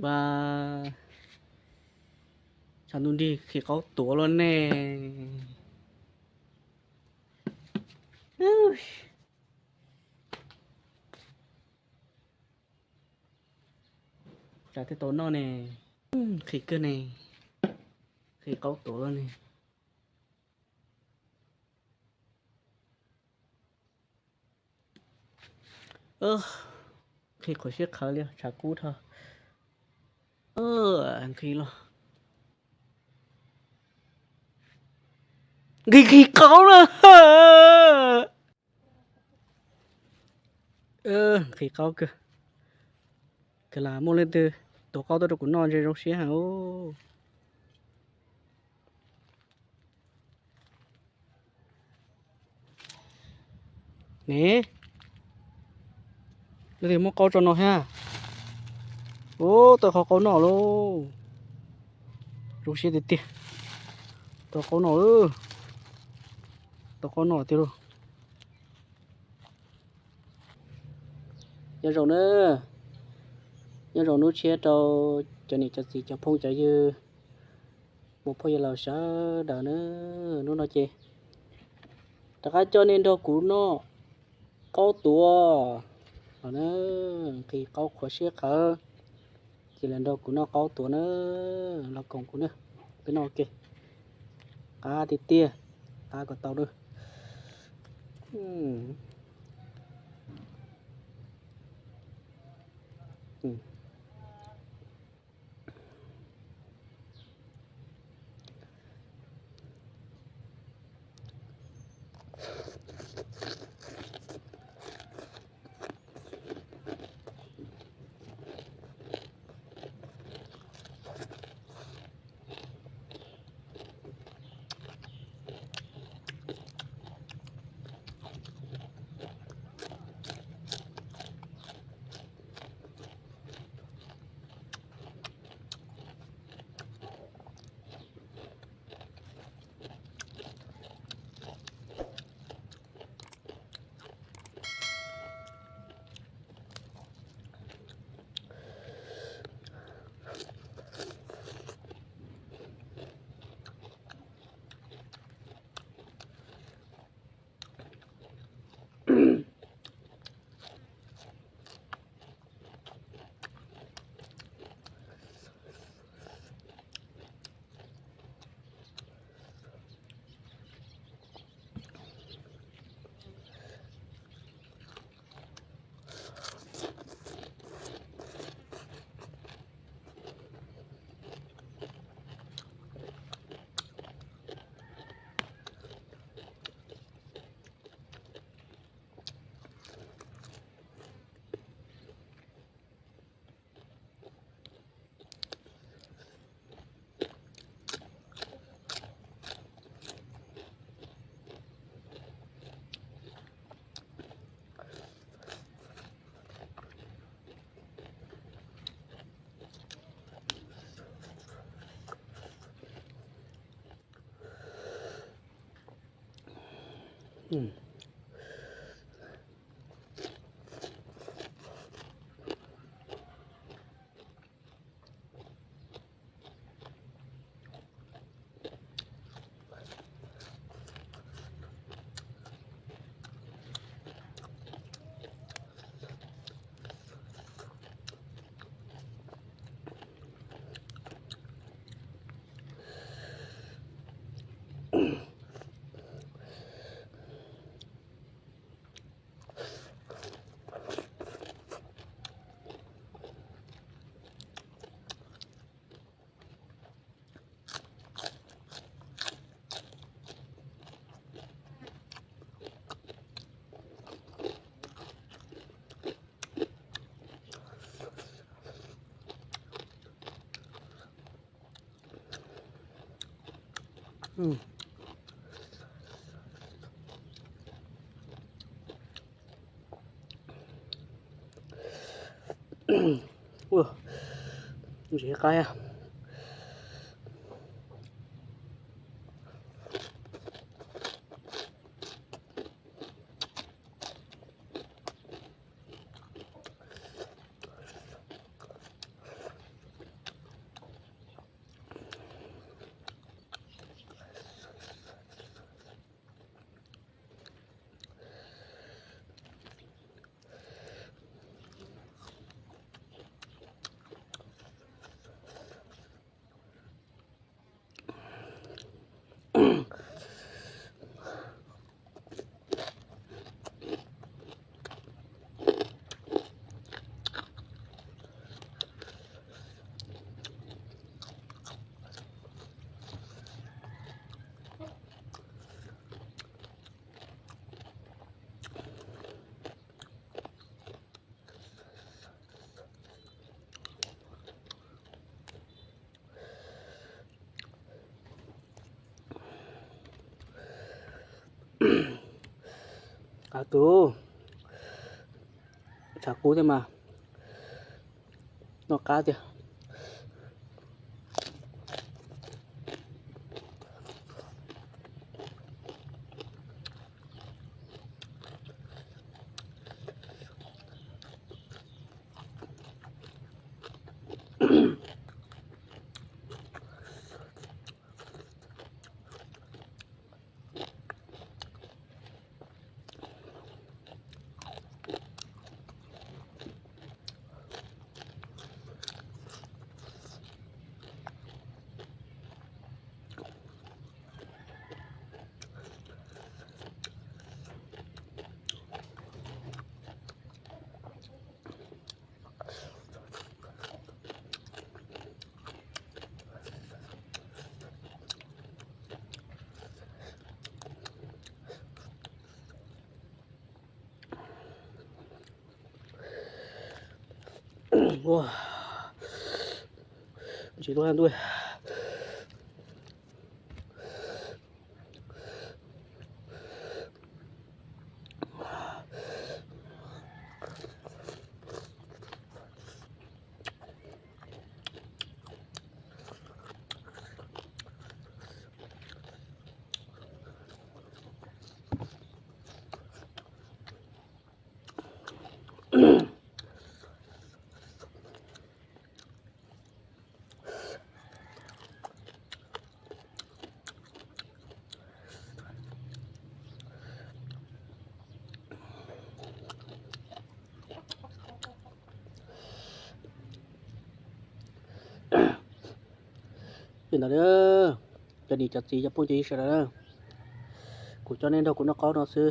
Ua, tshav ntuj nrig nqhis qaub tuav luaj ne. Tsam thiaj tau noj ne. Nqhis kawg ne, nqhis qaub tuav luaj ne. Nqhis qhuav siab qhawv li, tshav kub dhau. Nqhis los, nqhis nqhis qaub na. Nqhis qaub kawg, kawg las muaj leej twg tuav qaub tuaj rau kuv noj ntshe zoo siab heev. Ne, leej twg muab qaub tso no thiab. Ub, tau qhov qaub noj lauj. Zoo siab tiag tiag. Tau qaub noj, tau qaub noj tiag lauj. Nyob zoo na, nyob zoo hnub tshiab rau cov niam cov txiv cov phooj cov ywg, muam phauj yawg laus sawv daws na. Hnub no ces rov qab coj nej nrog kuv noj qaub tuav los na, nqhis qaub qhuav siab qhawv, ces los nrog kuv noj qaub tuav na, los koom kuv na, peb noj ua ke, qab tiag tiag, qab kom tau na. Ntsis qaib. Qab kawg, tshav kub thiab mas noj qab tiag. Ntsis lub hab ntuj. Li ntawd, cov niam cov txiv cov phooj cov ywg sawv daws na, kuv coj nej nrog kuv noj qab no xwb.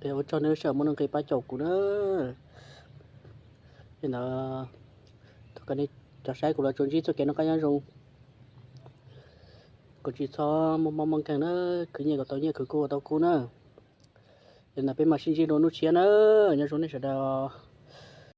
Es ua tsaug nej sawv daws muaj nuj nqis pab caum kuv na. Li ntawd, thov kom nej cov saib kuv los tsuas ntsib txoj kev noj qab nyob zoo, kom tsis txhob muaj mob muaj nkeeg na, khwv nyiaj kom tau nyiaj, khwv kub kom tau kub na. Li ntawd peb mam sib ntsib dua hnub tshiab na, nyob zoo nej sawv daws.